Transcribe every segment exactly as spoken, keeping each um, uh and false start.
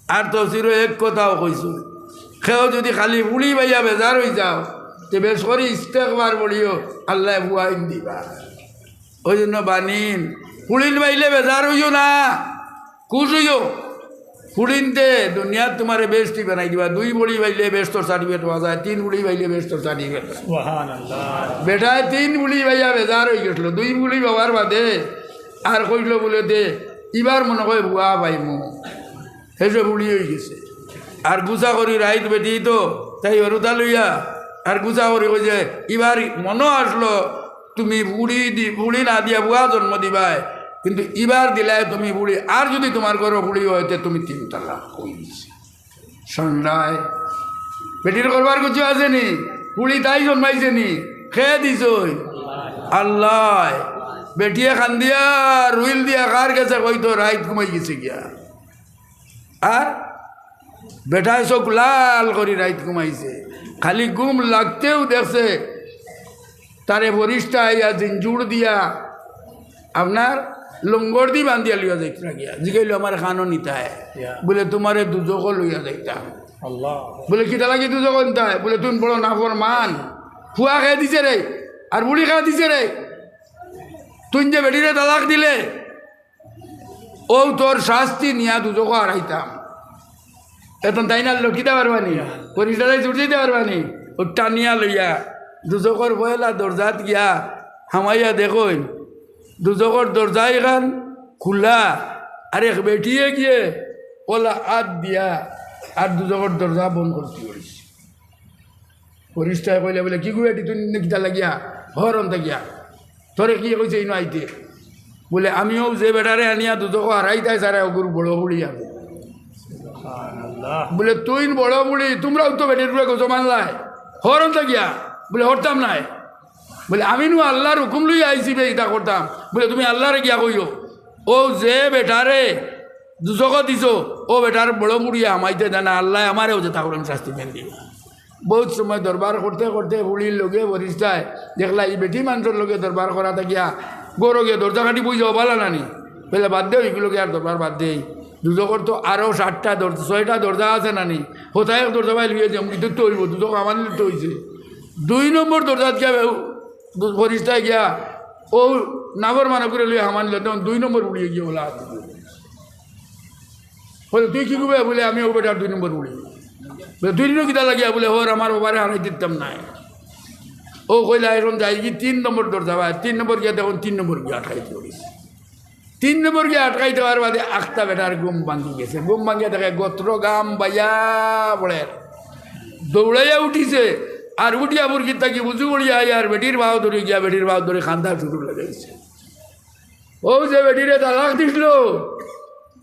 আর তফসিরো এক কথাও কইছইন, কেউ যুদি খালি ফুড়ি পাইয়া বেজার অই যাও, তে বেশ করি ইস্তেগফার পড়িও, আল্লায় ফুয়াইন দিবা। অউ জন্য বানিন, ফুড়িন পাইলে বেজার অইও না, খুশ অইও। ফুড়িন্তে দুনিয়াত তুমারে বেহেস্তি বানাই দিবা। দুই ফুড়ি পাইলে বেহেস্তর সার্টিফিকেট পাওয়া যায়, তিন ফুড়ি পাইলে বেহেস্তর সার্টিফিকেট। সুবহানাল্লাহ। বেটায় তিন ফুড়ি পাইয়া বেজার অই গেছলো, দুই ফুড়ি পাওয়ার বাদে আর কইলো বুলে, "দে, ইবার মনো কয় ফুয়া পাইমু।" হেষে ফুড়ি অই গেছে। আর গুছা করি রাইত বেটি তো তাই হরুতা লইয়া, আর গুছা করি কইছে, "ইবার মনো আছলো তুমি ফুড়ি দি-, ফুড়ি না দিয়া ফুয়া জন্ম দিবায়, কিন্তু ইবার দিলায় তুমি ফুড়ি, আর যুদি তুমার ঘরো ফুড়ি অয়, তে তুমি তিন তালাক।" কই দিছে। সন্ধ্যায় বেটির করবার কিছু আছে নি? ফুড়ি তাই জন্মাইছে নি? কে দিছইন? আল্লায়। বেটিয়ে কান্দিয়া, রুইল দিয়া কার গেছে কইতো, রাইত ঘুমাই গেছে গিয়া। আর বেটায় চোখ লাল করি রাইত ঘুমাইছে, খালি ঘুম লাগতেউ দেখছে তারে ফরিস্তা আইয়া জিঞ্জুর দিয়া আপনার লঙ্গর দি বান্ধিয়া লইয়া যাইতরা গিয়া। জিগাইলো, "আমারে কানো নিতায়?" ইয়া। বুলে, "তুমারে দুজখো লইয়া যাইতাম।" আল্লাহ। বুলে, "কিতা লাগি দুজখো নিতায়?" বুলে, "তুমি বড় নাফরমান, ফুয়া কে দিছে রে, আর ফুড়ি কে দিছে রে, তুই যে বেটিরে তালাক দিলে, অউ তোর শাস্তি নিয়া দুজখো হারাইতাম।" এখন তাইন আর লড়িতা পারবা নি, ফরিস্তা তাই ছুটি দিতা পারবা নি। অউ টানিয়া লইয়া দুজখর পয়লা দরজাত গিয়া হামাইয়া দেখইন, দুজখর দরজা ইখান খুলা, আর এক বেটিয়ে গিয়া অলা আত দিয়া আর দুজখর দরজা বন্ধ করি দিছে। ফরিস্তায় কইলা বুলে, "কিগু বেটি, তুই ইনো কিতা লাগিয়া? হর অন্তা গিয়া। তোরে কে কইছে ইনো আইতে?" বুলে, "আমি অউ যে বেটারে আনিয়া দুজখো হারাইতায় চাইরায়, অগুর বড় ফুড়ি আমি।" সুবহানাল্লাহ। বুলে, "তুইন বড় ফুড়ি, তুমরাউ তো বেটির উপরে গজব আনলায়, হর অন্তা গিয়া।" বুলে, "হরতাম নায়।" বুলে, "আমি নু আল্লার হুকুম লইয়া আইছি বে, ইতা করতাম।" বুলে, "তুমি আল্লারে গিয়া কইও, অউ যে বেটারে দুজখো দিছো, অউ বেটার বড় ফুড়িয়ে হামাইতে দেয় না, আল্লায় আমারেউ যেতা করইন শাস্তি দেইন দিবা।" বউত সময় দরবার করতে করতে ফুড়ির লগে ফরিস্তায় দেখলা, ই বেটি মানষর লগে দরবার করা থাকিয়া ঘরো গিয়া দরজা কাটি বই যাও, বালা নানি? বুলে, "বাদ দেও, ইগুর লগে আর দরবার বাদ দেই। দুজখর তো আরো সাতটা দর-, ছয়টা দরজা আছে নানি? হতা এক দরজা বায় লইয়া যাম, ইতো তো অইবো, দুজখ হামানিলে তো অইছে।" দুই নম্বর দরজাত গিয়া ফরিস্তায় গিয়া অউ নাফরমান অগুরে লইয়া হামানিলো, তখন দুই নম্বর ফুড়িয়ে গিয়া অলা আত দিল। বুলে, "তুই কিগু বে?" বুলে, "আমি অউ বেটার দুই নম্বর ফুড়ি।" বুলে, "তুই ইনো কিতা লাগিয়া?" বুলে, "হর, আমার বাবারে হারাই দিতাম নায়।" অউ কইলা, "এখন যাইগি তিন নম্বর দরজা বায়।" তিন নম্বর গিয়া দেখইন, তিন নম্বর গিয়া আটকাইতে পারিস। তিন নম্বর গিয়া আটকাইতে পারার বাদে আখতা বেটার ঘুম ভাঙ্গি গেছে। ঘুম ভাঙ্গিয়া দেখে গত্র গাম বাইয়া পড়ের। দৌড়াইয়া উঠিছে, আর উঠিয়া বুরকিত থাকি উজু করিয়া আইয়া আর বেটির পাও ধরি গিয়া, বেটির পাও ধরি কান্দা শুরু লাগাইছে। অউ যে বেটিরে তালাক দিছলো,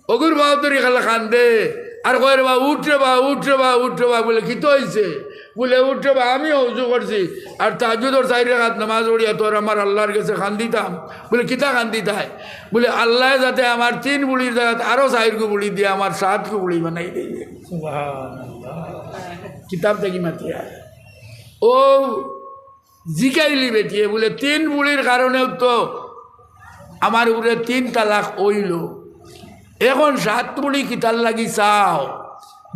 অগুর পাও ধরি খালি কান্দে, আর কয়, "রে বা, উঠ রে বা, উঠ রে বা, উঠ রে বা।" বুলে, "কিতা অইছে?" বুলে, "উঠ রে বা, আমি অজু করছি, আর তাহাজ্জুদর চাইর রাকাত নামাজ পড়িয়া তোর আমার আল্লার গেছে কান্দিতাম।" বুলে, "কিতা কান্দিতায়?" বুলে, "আল্লায় যাতে আমার তিন ফুড়ির জাগাত আরো চাইরগু ফুড়ি দিয়া আমার সাতগু ফুড়ি বানাই দেইন।" সুবহানাল্লাহ। কিতাব থাকি মাতিয়া। অউ জিকাইলি বেটিয়ে, বুলে, "তিন ফুড়ির কারণেউ তো আমার উপরে তিন তালাক অইলো, এখন সাত ফুড়ি কিতার লাগি চাও?"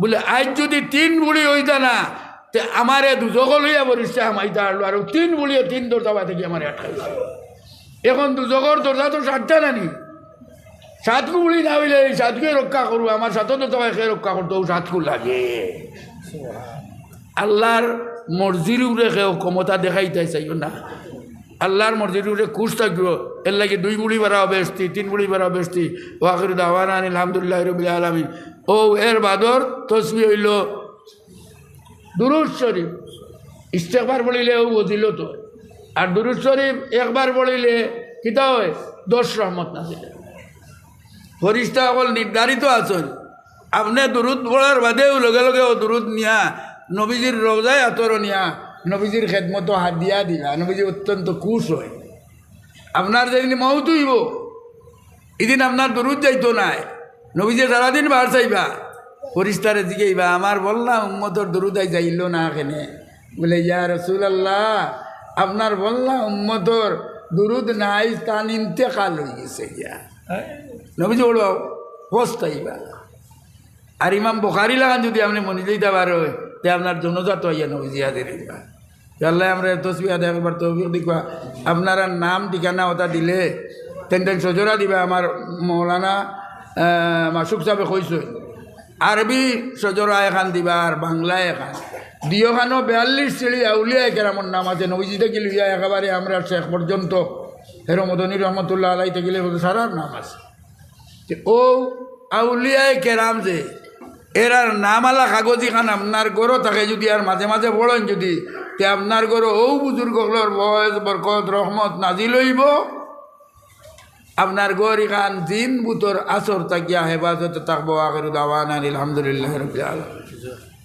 বুলে, "আইজ যুদি তিন ফুড়ি অইতা না, তে আমারে দুজখো লইয়া ফরিস্তায় হামাইতা পারলো, আর অউ তিন ফুড়িয়ে তিন দরজা বায় থাকি আমারে আটকাইছে। এখন দুজখর দরজা তো সাতটা নানি?" সাতগু ফুড়ি না অইলে ই সাতগুয়ে রক্ষা করবো, আমার সাতর দরজা বায় কে রক্ষা করতো, অউ সাতগু লাগে। আল্লার মর্জির উপরে কেউ ক্ষমতা দেখাইতায় চাইও না। আল্লার মর্জির উপরে খুশ থাকিও, এরলাগি দুই ফুড়ি বাড়াও বেহেস্তি, তিন ফুড়ি বাড়াও বেহেস্তি। ওয়া আখিরু দাওয়ানা আনিল হামদুলিল্লাহি রাব্বিল আলামিন। অউ এর বাদর তসবিহ অইলো দুরুদ শরিফ, ইস্তেগফার পড়িলে অউ ফজিলত অয়। আর দুরুদ শরিফ একবার পড়িলে কিতা অয়? দশ রহমত নাজিল অয়। ফরিস্তা অকল নির্ধারিত আছইন। আপনে দুরুদ পড়ার বাদেউ লগে লগে অউ দুরুদ নিয়া নবীজির রওজায় আতর নিয়া নবীজির খেদমতো হাদিয়া দিবা। নবীজি অত্যন্ত খুশ অয়। আপনার যেদিন মউত অইবো, ইদিন আপনার দুরুদ যাইতো নায়। নবীজি সারাদিন বার চাইবা, ফরিস্তারে জিগাইবা, "আমার বল্লা উম্মতর দুরুদ আইজ যাইলো না কেনে?" বুলে, "ইয়া রাসূলুল্লাহ, আপনার বল্লা উম্মতর দুরুদ নাই, তান ইন্তেকাল অই গেছে গিয়া।" নবীজি বড় পস্তাইবা। আর ইমাম বুখারি লাখান যুদি আপনে মনি যাইতা পারইন, তে আপনার জনজাত আইয়া নবীজি হাজির অইবা। তে আল্লায় আমরারে তসবিহ আদায় করবার তৌফিক দিবা। আপনারার নাম ঠিকানা অতা দিলে, তেন তেন শজরা দিবা। আমার মৌলানা, আহ, মাসুক সাবে কইছইন, আরবি শজরা এখান দিবা আর বাংলা এখান। দিওখানো বিয়াল্লিশ সিঁড়ি আউলিয়ায়ে কেরামর নাম আছে, নবীজি থাকি লইয়া একেবারে আমরার শেখ পর্যন্ত, হেরো মদনী রহমতুল্লাহ আলাই থাকি লইয়া সারার নাম আছে। তে অউ আউলিয়ায়ে কেরাম যে, এরার নামালা কাগজ ইখান আপনার ঘরো থাকে যুদি আর মাঝে মাঝে পড়ইন যুদি, তে আপনার ঘরো অউ বুজুর্গ অকলর ফয়েজ, বরকত, রহমত নাজিল অইবো। আপনার ঘর ইখান জিন ভূতর আসর থাকিয়া হেফাজতে থাকবো। আখিরু দাওয়ানা আলহামদুলিল্লাহি রাব্বিল আলামিন।